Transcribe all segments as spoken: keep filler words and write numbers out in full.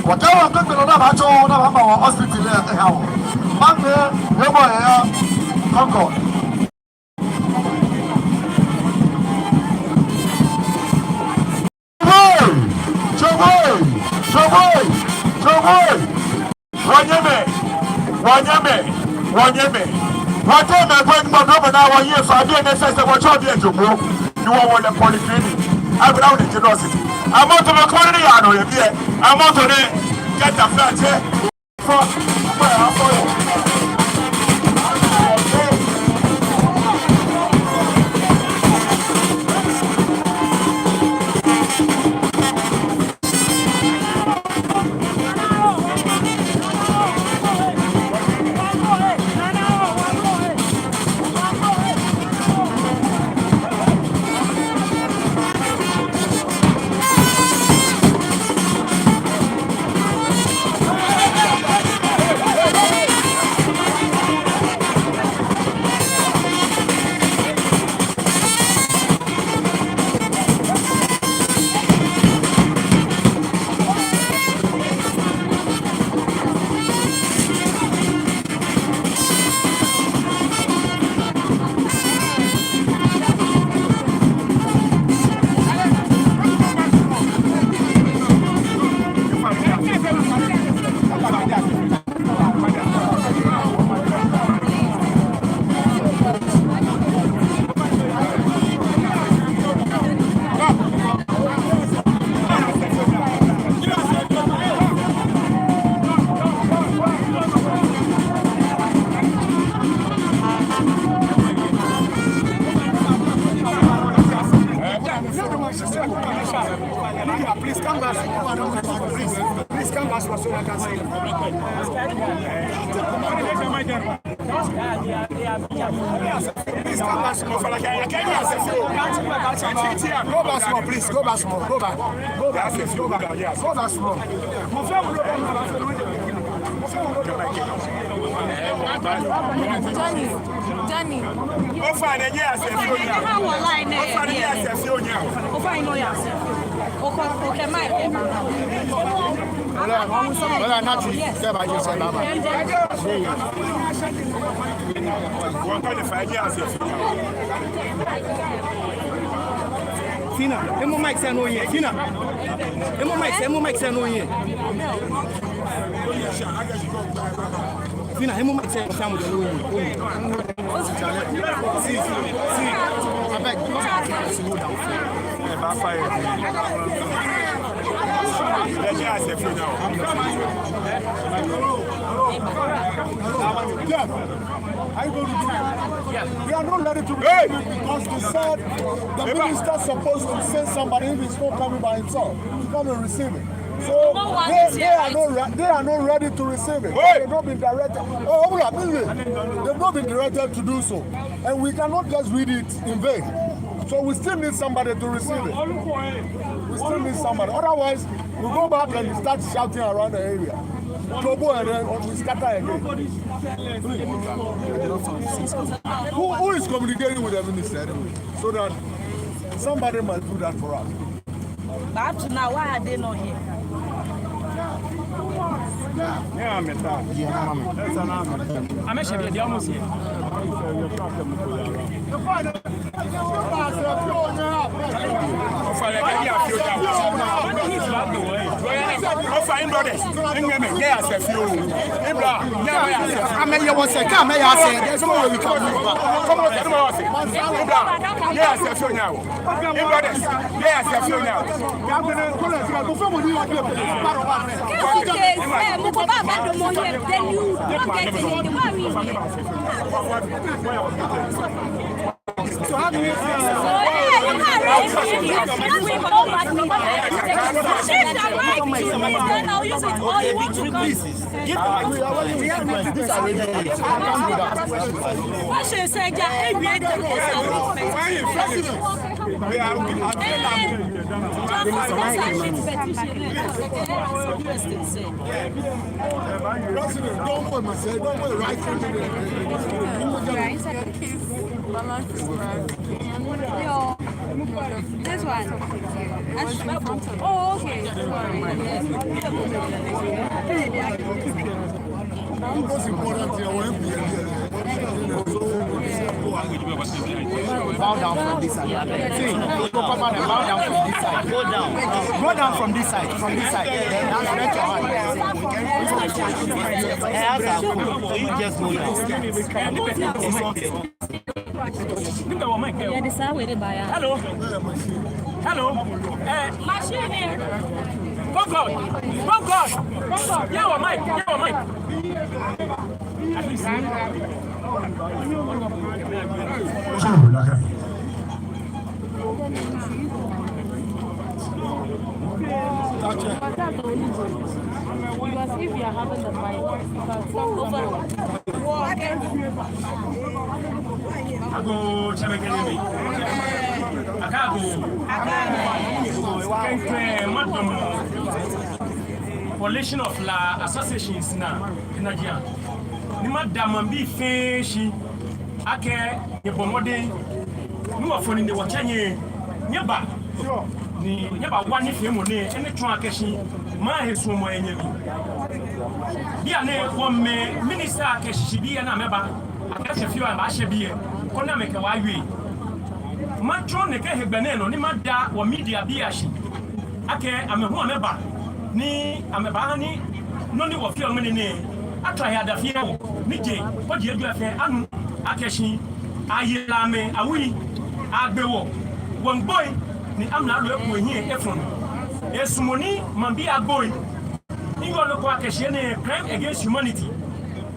Wɔkɛ wɔkpekpelɔ ni baatsɔ, ni baaba wɔ hospital lɛ, eha wɔ. Maŋ nɛɛ, yɛ mɔ yɛ ya, Concord. Tsɔbɔi! Tsɔbɔi! Tsɔbɔi! Tsɔbɔi! Wɔnyɛmɛi! Wɔnyɛmɛi! Wɔnyɛmɛi! Wɔteŋ mɛi kpɛ ni gbɔdɔ mɛ na wɔyɛ fa biɛ nɛɛ sɛsɛ wɔtsɔ biɛ jɔɔmɔ. Ni wɔ wɔle polyclinic. Abra wɔle je nurse. Amɔ to mɛ kɔni ni yaa nɔ yɛ biɛ. Amɔ to nɛɛ. Kɛta fɛ tsɛ. Please come back. Please, please come back so I can see. Please come back small. Go back small, please. Go back small. Go back. Go back, please. Go back. Go back small. Johnny, Johnny. Ofainɛ, nyɛyasɛɛ fioo nyɛ. Ofainɛ, nyɛyasɛɛ fioo nyɛ. Ofainɛ, nyɛyasɛɛ fioo. Okɛ, okɛ mic. Wala, wala, nati. Yes. Kɛ ba je sɛ baba. Wɔkɛ lɛ fa nyɛyasɛɛ fioo. Fina, hemɔ mic sɛɛ ni oye. Fina. Hemɔ mic sɛɛ, hemɔ mic sɛɛ ni oye. Fina, hemɔ mic sɛɛ, sɛɛ ni oye. See, see, abeg, just hold down. Eba fire. Let me ask a few now. Yeah. Are you going to do it? We are not ready to receive it because they said the minister supposed to send somebody if he's not coming by himself to come and receive it. So they, they are not re-, they are not ready to receive it. They've not been directed. Oh, they've not been directed to do so. And we cannot just read it in vain. So we still need somebody to receive it. We still need somebody. Otherwise, we go back and start shouting around the area. Trouble, and then we scatter again. Who, who is communicating with the minister anyway? So that somebody might do that for us. But up to now, why are they not here? Yeah, I'm a... Amɛshɛ biɛ, they almost here. Ofainɛ, brothers, nyɛyasɛɛ fioo. Amɛyɛ wɔsɛɛ, kɛ amɛyasɛɛ, there's no way we can move back. Come on, come on, nyɛyasɛɛ fioo nyɛ. Brothers, nyɛyasɛɛ fioo nyɛ. Kɛ okay, eh, mɔ ko baaba damɔ here, then you don't get it. The way we... Please, give the mic. These are ready. President, don't go, my sir. Don't go right. Balance is right. This one. That's in front of. Oh, okay. Bow down from this side. See, go cover them. Bow down from this side. Go down. Go down from this side. From this side. Now stretch your hand. Hey, Asa, you just go down. Look at what Mike. Yeah, this is where they buy. Hello. Hello. Eh, machine here. Come God. Come God. Come God. Yeah, what Mike. Yeah, what Mike. Because if you are having the mic, you can talk over. Agoo, tsɛmɛi kɛ nyɛmɛi. Akɛ agoo. Kɛkɛ madamɔ Coalition of La Associations nɔ, ena jia. Ni mada maŋbii fɛɛ shi akɛ nyɛbɔ mɔdɛŋ ni wɔfɔ nine wɔtsɛ nyɛ, nyɛba ni nyɛbawa nifeemɔ nɛɛ, enɛ tsɔɔ akɛ shi maŋ he suɔmɔ yɛ nyɛmli. Bianɛ wɔmɛ minister kɛ shishibii ni amɛba, akɛ shi fioo abaashɛ biɛ koni amɛkɛ wɔ awie. Matsɔ nɛkɛ hegbɛ nɛɛ nɔ ni mada wɔ media bii ashi akɛ amɛ hu amɛba ni amɛbaha ni nɔ ni wɔfeɔ ŋmɛnɛ nɛɛ, atswa he adafi aha wɔ ni je kɔji ejwɛ fɛɛ anu akɛ shi aye La mɛi awui, agbe wɔ, wɔŋ gboi ni amralo eku ehiɛ efɔ̃ nɔ. Esumɔɔ ni maŋbii agboi. Ni yɔɔ nɔ ko akɛ shi enɛ crime against humanity.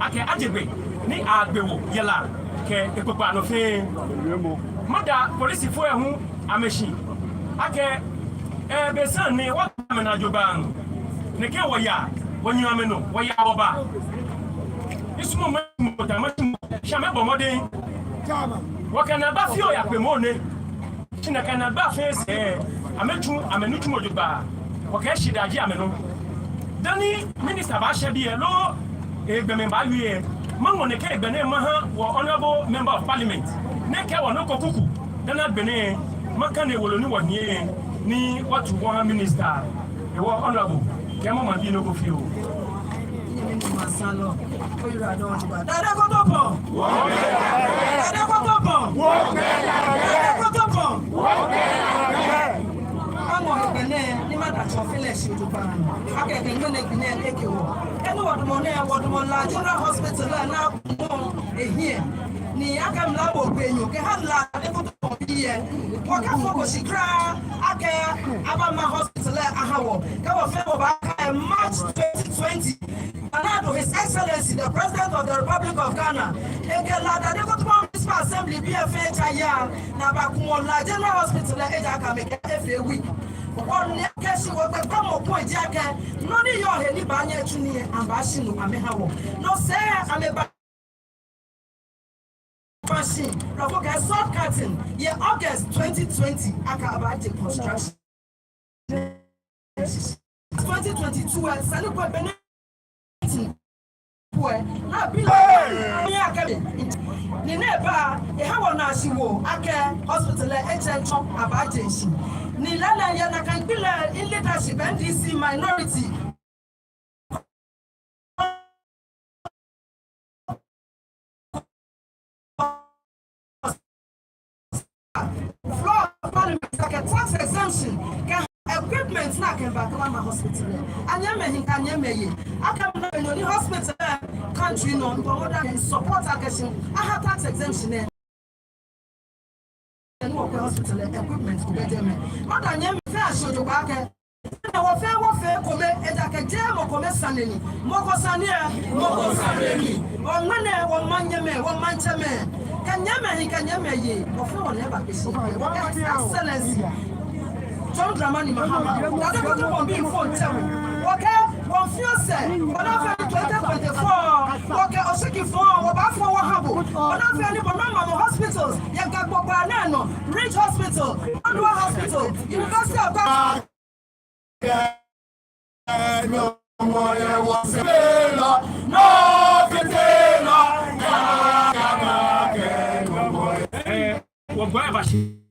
Akɛ aje gbɛ ni agbe wɔ yɛ La kɛ ekpokpaa nɔ fɛɛ. Mada polisifoi lɛ hu amɛshi akɛ, eh, be sane nɛɛ wɔkɛ amɛnaa jogbaŋŋ. Nɛkɛ wɔya, wɔnyiɛ amɛnɔ, wɔya wɔba. Misumɔɔ mata, mata, shi amɛbɔ mɔdɛŋ. Wɔkɛ naagba fioo yakpe mɔ nɛɛ. Shi nakai naagba fɛɛ sɛɛ, amɛtsu amɛnitsumɔ jogbaŋŋ. Wɔkɛ shidaa ji amɛnɔ. Dani minister baashɛ biɛ loo egbɔmɛi baawie, maŋɔ nɛkɛ gbɛ nɛɛ maha wɔ honorable member of parliament ni ekɛɛ wɔ nɔ ko kuku. Dani agbɛnɛ makane wolo ni wɔhiɛ ni wɔtu wɔha minister. Ewɔ honorable, kɛɛmɔ maŋbii nɔ ko fioo. Dade Kotopɔŋ. Dade Kotopɔŋ. Dade Kotopɔŋ. Maŋɔ hegbɛ nɛɛ ni mada Tsɔfelɔ shi jogbaŋŋ. Akɛ kɛ ŋmɛnɛ gbi nɛɛ ekɛ wɔ. Kɛ ni wɔdamɔ nɛɛ, wɔdamɔ La General Hospital lɛ ni akumɔ ehiɛ. Ni akɛ mla bo gbɛ nyo kɛha La Dade Kotopɔŋ biɛ. Wɔkafo ko shi kwraa akɛ abama hospital lɛ aha wɔ. Kɛ wɔfɛɛ wɔbaaka yɛ March twenty twenty. Nana Addo, His Excellency, the President of the Republic of Ghana, ekɛ La Dade Kotopɔŋ Municipal Assembly bii fɛɛ tsa yaa ni abakumɔ La General Hospital lɛ, ejaakɛ amɛkɛɛ efee weak. Wɔnaa akɛ shi wɔgbɛkpamɔ ko ji akɛ nɔ ni yɔɔ he ni baanyɛ atsu nii lɛ, amɛbaashi no amɛha wɔ. No sɛɛ amɛba machine, nɔ ko akɛ soft curtain, yɛ August twenty twenty, akɛ abaaje construction. Twenty twenty-two, eh, sane ko ebɛ ni ti ko, eh, na bi la ni akɛ mi. Ni nɛɛ ba, eha wɔnaa shiwoo akɛ hospital lɛ etsɛ ntsɔ abaaje shi. Ni lɛɛlɛŋ yɛ nakai gbi lɛ, in leadership N D C minority floor of parliament, akɛ tax exemption, kɛ equipment ni akɛba akɛbama hospital lɛ. Anyɛmimɛi hii kɛ anyɛmimɛi yei, akɛ mɔ ni hospital lɛ country nɔ, ŋkɔmɔ da kɛ support akɛ shi aha tax exemption lɛ. Ni wɔkɛ hospital lɛ equipment ko bɛ jɛmɛ. Mada nyɛmimɛi fɛɛ ashi jogbaŋŋ akɛ, wɔfɛɛ wɔfee ekome, ejaakɛ jeee mɔ kome sane ni. Mɔ ko sane, mɔ ko sane ni. Wɔŋmɛnɛ, wɔmaŋnyɛmɛi, wɔmaŋtsɛmɛi, kɛ nyɛmimɛi hii kɛ nyɛmimɛi yei, wɔfɛɛ wɔnaa eba kpeshi. Wɔkɛ His Excellency John Dramani Mahama, Dade Kotopɔŋ bii fɔŋ tsɛ wɔ. Wɔkɛ wɔŋ fioo sɛɛ, wɔnaa fɛɛ ni twenty twenty-four, wɔkɛ oshiki fɔŋ, wɔbaafɔ wɔha bo. Wɔnaa fɛɛ ni bo nɔ mamɔ hospitals yɛ Ga kpokpaa nɛɛ nɔ, Ridge Hospital, Oduor Hospital, University of Ghana. Eh, wɔgbɛ eba shi.